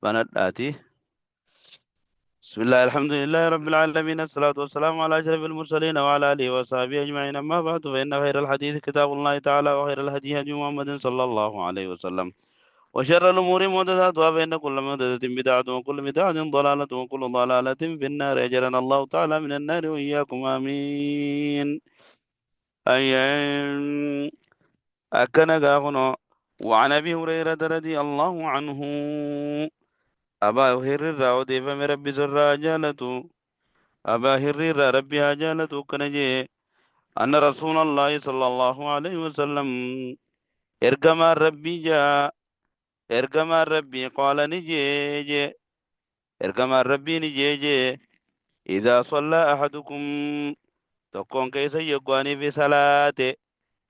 Banadhaati. بسم الله، الحمد لله رب العالمين، الصلاة والسلام على أشرف المرسلين وعلى آله وصحبه أجمعين. أما بعد، فإن خير الحديث كتاب الله تعالى، وخير الهدي هدي محمد صلى الله عليه وسلم، وشر الأمور محدثاتها، فإن كل محدثة بدعة، وكل بدعة ضلالة، وكل ضلالة في النار. أجرنا الله تعالى من النار وإياكم، آمين. أي أكن وعن أبي هريرة رضي الله عنه، أبا هريرة أوديفم ربي سر جالته، أبا هريرة ربي جالته كنجي، أن رسول الله صلى الله عليه وسلم، إرجما ربي جاء، إرجما ربي قال نجي، إرجما ربي نجي، إذا صلى أحدكم، tokkoon keessa yoggaanii fi salaate,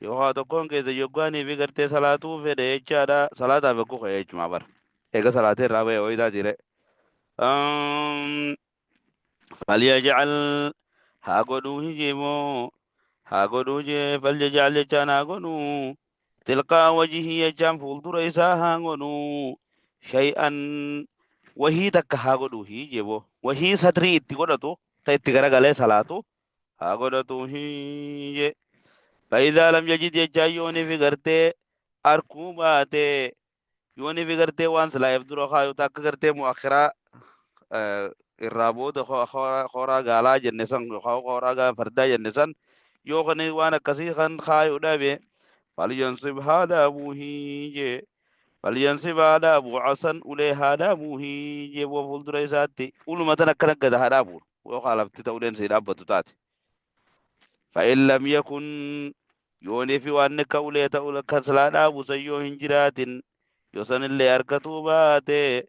yookaan tokkoon keessa yoggaanii fi gartee salaatuu fedhe jechaadha. Salaataaf eeguu ka'e jechuudha bara. Eega salaatee irraa ba'e ho'itaa jire. Falyajcal, haa godhuu hijimoo, haa godhuu jee, falyajcal jechaan haa godhuu, tilqaa wajhii jechaan fuuldura isaa haa godhuu, shay'an wahii takka haa godhuu hijimoo, wahii satrii itti godhatu, ta itti garagalee salaatu haa godhatu hije. فإذا لم يجد jechaan yooni fi gartee arkuu baate, yooni fi gartee waan silaa if dura kaayu takka gartee mu'akhiraa irraa booda kooraa gaalaa jenne san, yookaan kooraa fardaa jenne san, yoo kan waan akkasii kan kaayu dhabe, falyansib haa dhaabuu hije, falyansib haa dhaabu casan, ulee haa dhaabuu hije. Boo fuuldura isaatti uluma tan akkana gada haa dhaabu, yookaan lafti ta'uleen si dhaabbatu taate. فإن لم يكن، yoonii fi waan akka ulee ta'u kan silaa dhaabu san yoo hin jiraatin, yoo sanillee harkatuu baate,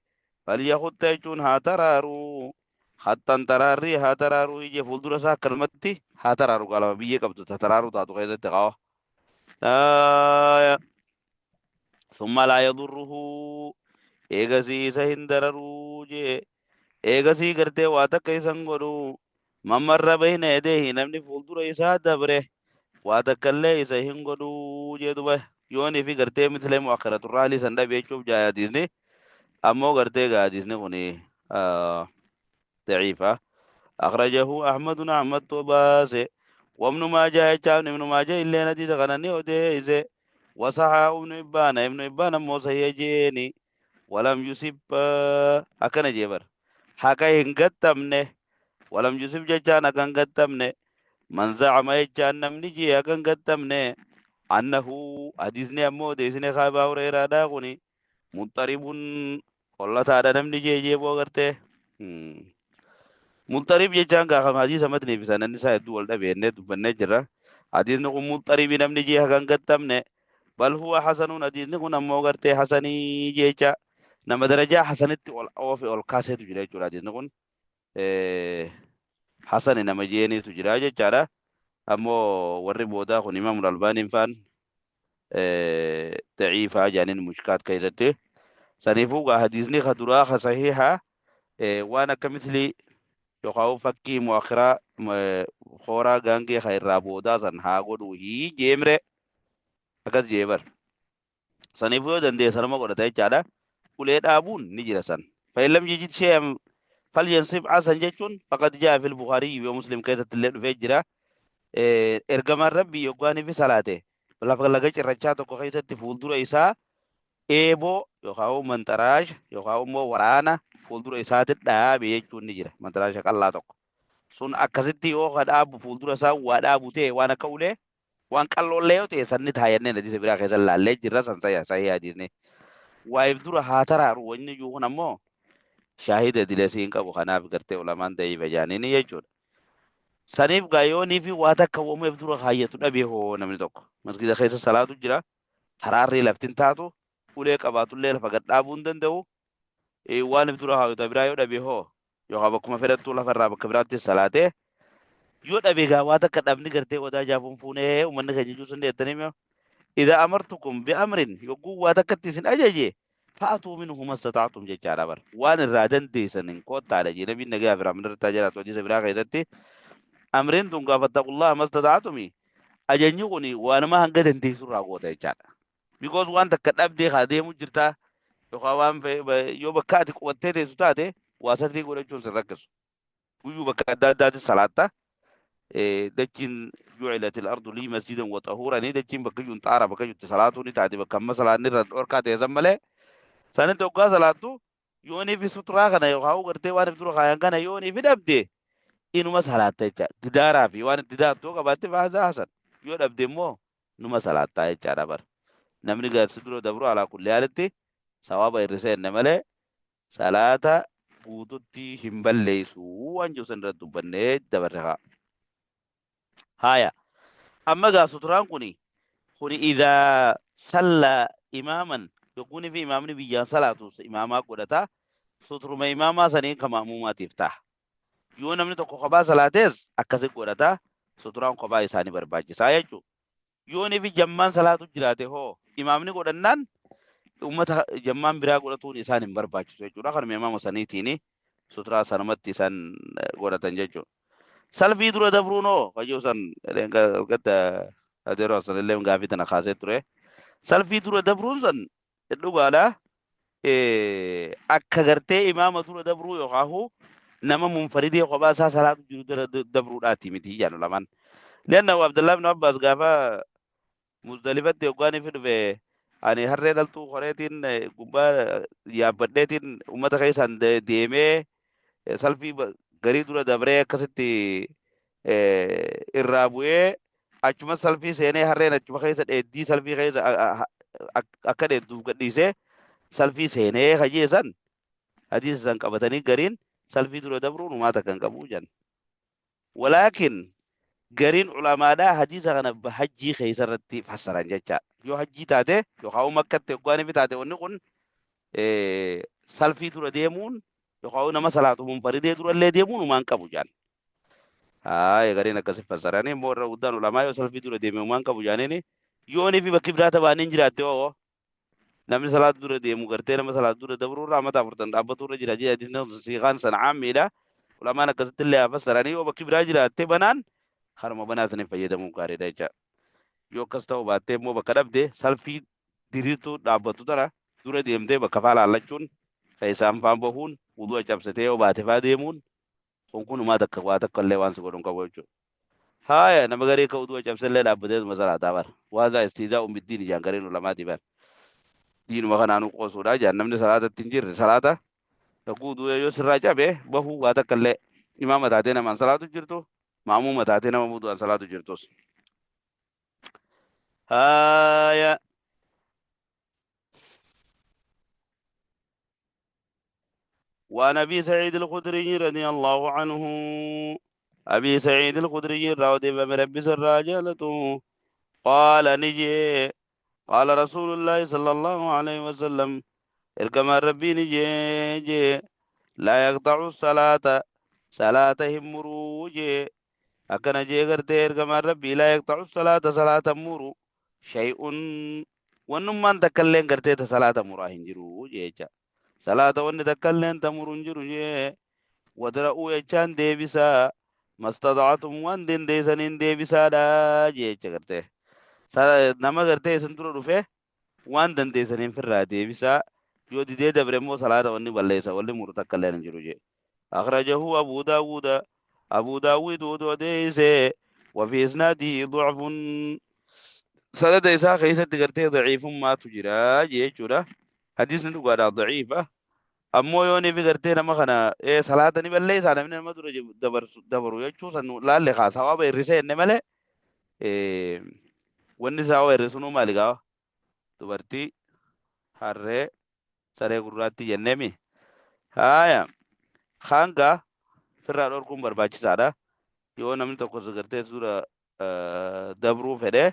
فليخط jechuun haa taraaruu, hattan taraarrii haa taraaruu ije, fuuldura isaa akkanumatti haa taraaru, qalama biyyee qabdu ta taraaruu taatu keessatti qawa. ثم لا يضره، eegasii isa hin dararuu jee, eegasii gartee waa takka isan godhu, من مر بين يديه, namni fuuldura isaa dabre waa takka illee isa hin godhuu jee. Duba yoonii fi gartee مثل مؤخرة الرحل san dhabe jechuuf jaa. Hadiisni ammoo gartee gaa hadiisni kuni daciifa. أخرجه أحمد، أحمد baase، وابن ماجه jechaan ابن ماجه illeen hadiisa kana ni odeeyse، وصححه ابن حبان، ابن حبان ammoo sahiha jeeni. ولم يصب akkana jee bar, haqa hin gattamne. ولم يصب jechaan akka hin gattamne. من زعم jechaan namni jee akka hin gattamne. أنه, hadiisni ammoo odeessine Abaa Hureyraadhaa kuni مضطرب, hollataadha namni jee jeeboo gartee. مضطرب jechaan gaafama hadiisa matnii fi sananni isaa hedduu wal dhabeennee dubbannee jirra. Hadiisni kun muxxaribi namni jee haga hin gattamne. بل هو حسن, hadiisni kun ammoo gartee hasanii jecha, nama darajaa hasanitti ol oofe ol kaaseetu jira jechuudha. Hadiisni kun hasani nama jeeniitu jira jechaadha. Ammoo warri boodaa kun, Imaamul Albaaniin faan, daciifaa jaaniin Mushkaat keessatti. Saniifuu gaa hadiisni ka duraa ka sahihaa waan akka mislii yookaan fakkii mu'akhiraa kooraa gaangee ka irraa boodaa san haa godhuu hii jeemre, akkas jee bar. Saniifuu yoo danda'e sanuma godhata jechaadha. Ulee dhaabuun ni jira san. فإن لم يجد شيئا فلينصب عصا jechuun فقد جاء في البخاري ومسلم keessatti illee dhufee jira. Ergamaan Rabbii yoggaanii fi salaate lafa laga cirrachaa tokko keessatti fuuldura isaa eeboo yookaan manxaraasha yookaan immoo waraana fuuldura isaatti dhaabe jechuun ni jira. Manxaraasha qal'aa tokko. Sun akkasitti yoo ka dhaabu fuuldura isaa waa dhaabu ta'e, waan akka ulee waan qal'oollee yoo ta'e, sanni taayanneen hadiisa biraa keessa laallee jirra, san sahih hadiisni. Waa'if dura haa taraaru wanni jiru kun ammoo shaahida dileesii hin qabu, kanaaf gartee ulamaan da'iifa jaaniini jechuudha. Saniif gaa yoonii fi waa takka uumameef dura kaayyatu dhabee hoo, namni tokko masgida keessa salaatu jira, taraarrii laftin taatu, ulee qabaatullee lafa gad dhaabuu hin danda'u, waan if dura kaayatu biraa yoo dhabe hoo, yookaan bakkuma fedhattuu lafarraa bakka biraatti salaatee yoo dhabe, gaa waa takka dhabni gartee odaa jaafuun fuunee uummanni keenya jechuu sun jettanii mi'a. إذا أمرتكم بأمر, yogguu waa takkatti isin ajaje, فأتوا منه ما استطعتم jechaadha bar, waan irraa dandeessan hin kottaadha jee nabiin nagaa fi rahmanni irratti jiraatu. Hadiisa biraa keessatti amriin tun gaafa فاتقوا الله ما استطعتم, ajajni kun waanuma hanga dandeessu irraa goota jechaadha. Because waan takka dhabdee kaa deemu jirtaa. Yookaan waan yoo bakka ati qubattee teessu taate waa satrii godhachuun sin rakkisu. Guyyuu bakka adda addaatti salaatta. Dachiin ju'ilatil ardu lii masjidan wa xahuuranii dachiin bakka iyyuu xaara bakka iyyuu salaatuu ni taati bakka amma salaanni irra dhorkaa ta'e san malee sanitti hoggaa salaattu yoonii fi suturaa kana yookaan gartee waan if dura kaayan kana yoonii fi dhabde inuma salaatta jecha didaaraa fi waan itti daattuu qabaatte faayidaa hasan yoo dhabde immoo numa salaattaa jechaadha bara. Namni gaarsi dura dabru alaa kulli haalitti sawaaba hir'isee inni malee salaata guututti hin balleessu waan jiru san irratti dubbannee dabarre haa. Haaya. Amma gaa suturaan kuni idaa salla imaaman yokkuun fi imaamni biyyaan salaatu imaamaa godhata suturuma imaamaa saniin kan ma'muumaatiif ta'a. Yoo namni tokko kophaa salaates akkasi godhata suturaan kophaa isaanii barbaachisaa jechuudha. Yoo fi jammaan salaatu jiraate hoo imaamni godhannaan ummata jammaan biraa godhatuun isaan hin barbaachisu jechuudha. Kanuma imaama saniitiin suturaa sanumatti isaan godhatan jechuudha. Salfii dura dabruun hoo kayyoo san gadda adeeroo sanillee gaafii tana kaasee ture. Salfii dura dabruun san dhugaadha. Akka gartee imaama dura dabruu yookaan nama munfaridee kophaa isaa salaatu jiru dura dabruudhaati miti jedhu lamaan. Leanna Abdullah ibn Abbas gaafa Muzdalifatti hoggaan ifi dhufe ani harree dhaltuu horeetiin gubbaa yaabbadheetiin uummata keessaan deemee salfii garii dura dabree akkasitti irraa bu'ee achuma salfii seenee harreen achuma keessa dheeddii salfii keessa akka dheedduuf gadhiisee salfii seenee kajeessan hadiisa san qabatanii gariin salfii dura dabruun uummata kan qabu jedhan. Walaakin gariin ulamaadhaa hadiisa kana hajjii keessa irratti fassaran jecha. Yoo hajjii taate yookaan makkatti hoggaan ifi taate wanni kun salfii dura deemuun yookaan nama salaatu munfaridee durallee deemuun uumaan qabu jedhan. Haaya gariin akkasi fassaranii immoo irra guddaan ulamaa yoo salfii dura deeme uumaan qabu jedhaniini yoonii fi bakki biraa tabaaniin jiraatte hoo namni salaatu dura deemu gartee nama salaatu dura dabruu irraa mata afurtan dhaabbatu irra jira jedha siiqaan sana caammiidha. Ulamaan akkasitti illee haa fassaranii yoo bakki biraa jiraatte banaan haruma banaa saniin fayyadamuun gaariidha jecha. Yoo akkas ta'u baattee immoo bakka dhabde salfii diriirtuu dhaabbattu tana dura deemtee bakka faa laallachuun keessaan faan bahuun wudu'a cabsitee yoo baate faa deemuun kun kunumaa takka waa takka illee waan si godhu hin qabu jechuudha. Haaya nama garii akka wudu'a cabsellee dhaabbatee salaataa bara. Waa istiizaa ummiddiin ijaan gariin ulamaatii bara. Diinuma kanaanuu qoosuudha jaan namni salaatatti hin jirre salaata tokko wudu'a yoo sirraa cabe bahuu waa takka illee imaama taatee namaan salaatu jirtu maamuuma taatee nama wudu'aan salaatu jirtus. Haaya. وعن أبي سعيد الخدري رضي الله عنه أبي سعيد الخدري رضي من ربي سراجلته قال نجي قال رسول الله صلى الله عليه وسلم إركما ربي نجي جي لا يقطع الصلاة صلاتهم مروجي أكن جي غرتي إركما ربي لا يقطع الصلاة صلاة مرو شيء ونمان تكلم غرتي صلاة مراهن جرو جي صلاة ون تكلم تمرون جرو جي ودرa'uu jechaan deebisaa mastada'atum waan dandeessaniin deebisaadha jecha gartee nama gartee isin dura dhufe waan dandeessaniin firraa deebisaa yoo didee dabre immoo salaata wanni balleessa wanni muru takka illee hin jiru jee akhrajahu abu daawuda abu daawud odeesse وفي إسناده ضعف سند إساء خيسة gartee daciifummaatu jira jechuudha hadiisni dhugaadhaa daciifa ammoo yoo ni fi gartee nama kana salaata ni balleessaa namni nama dura dabaru jechuu san laalle kaa sawaaba hir'isee inni malee wanni sawaaba hir'isunuu maali gaafa dubartii harree saree gurraattii jenneemi haaya hanga firraa dhorkuun barbaachisaadha yoo namni tokko gartee dura dabruu fedhe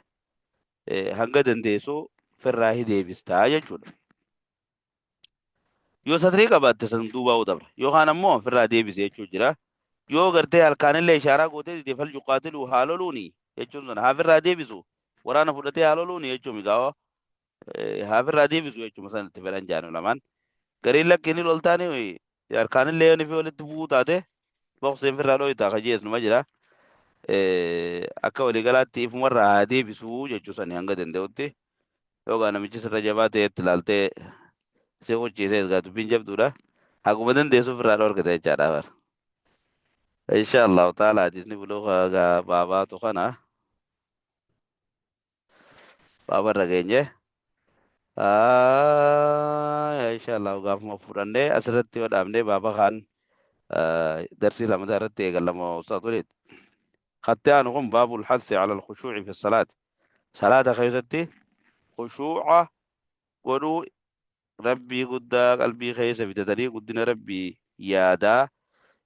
hanga dandeessu firraa hi deebistaa jechuudha. Yoo satrii qabaatte san duubaa dabra yookaan ammoo ofirraa deebise jechuu jira. Yoo gartee halkaanillee ishaaraa gootee dide fal yuqaatiluu haa loluuni jechuun sana haa ofirraa deebisu waraana fudhatee haa loluuni jechuun migaawaa haa ofirraa deebisu jechuun san itti fedhan jaanu lamaan. Gariin lakkiin loltaanii harkaanillee yoo fi walitti bu'uu taate boqseen ofirraa dhooytaa kajees numa jira. Akka waliigalaatti ifumarraa haa deebisuu jechuu sani hanga danda'utti yookaan namichi sirra jabaa ta'etti ilaaltee Si hucciisee egaa dubbiin jabduudha. Haguma dandeessu ofirraa dhorkite jechaadha bara. Insha Allahu ta'ala hadiisni buluuga egaa baabaatu kana baaba irra geenye. Insha Allahu gaafuma fudhannee asirratti yoo dhaabnee baaba kaan darsii lamataa irratti eegallama ustaad Waliid. Katti aanu kun baabul hassi ala al-khushuu'i fi salaat. Salaata keessatti khushuu'a godhuu, Rabbii guddaa qalbii keessa fidatanii, guddina Rabbii yaadaa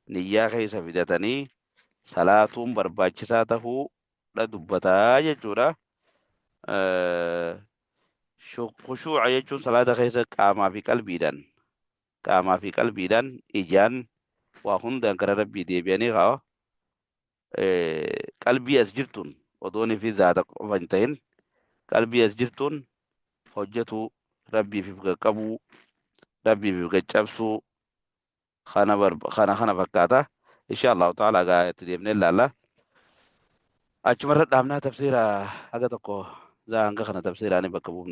niyyaa keessa fidatanii salaatuun barbaachisaa tahuu dha dubbataa jechuudha. Khushuu'a jechuun salaata keessa qaamaa fi qalbiidhaan, qaamaa fi qalbiidhaan, ijaan, waa hundaan gara Rabbii deebi'anii kaa qalbii as jirtuun odoonii fi zaata qofa hin ta'in, qalbii as jirtuun hojjetuu, Rabbiif if qaqqabuu, Rabbiif if gaccabsuu, kana kana kana fakkaata. Insha Allahu ta'ala gaa itti deemnee ilaalla. Achumarra dhaabnaa, tafsiira haga tokko hanga kana tafsiiraanii bakka buufna.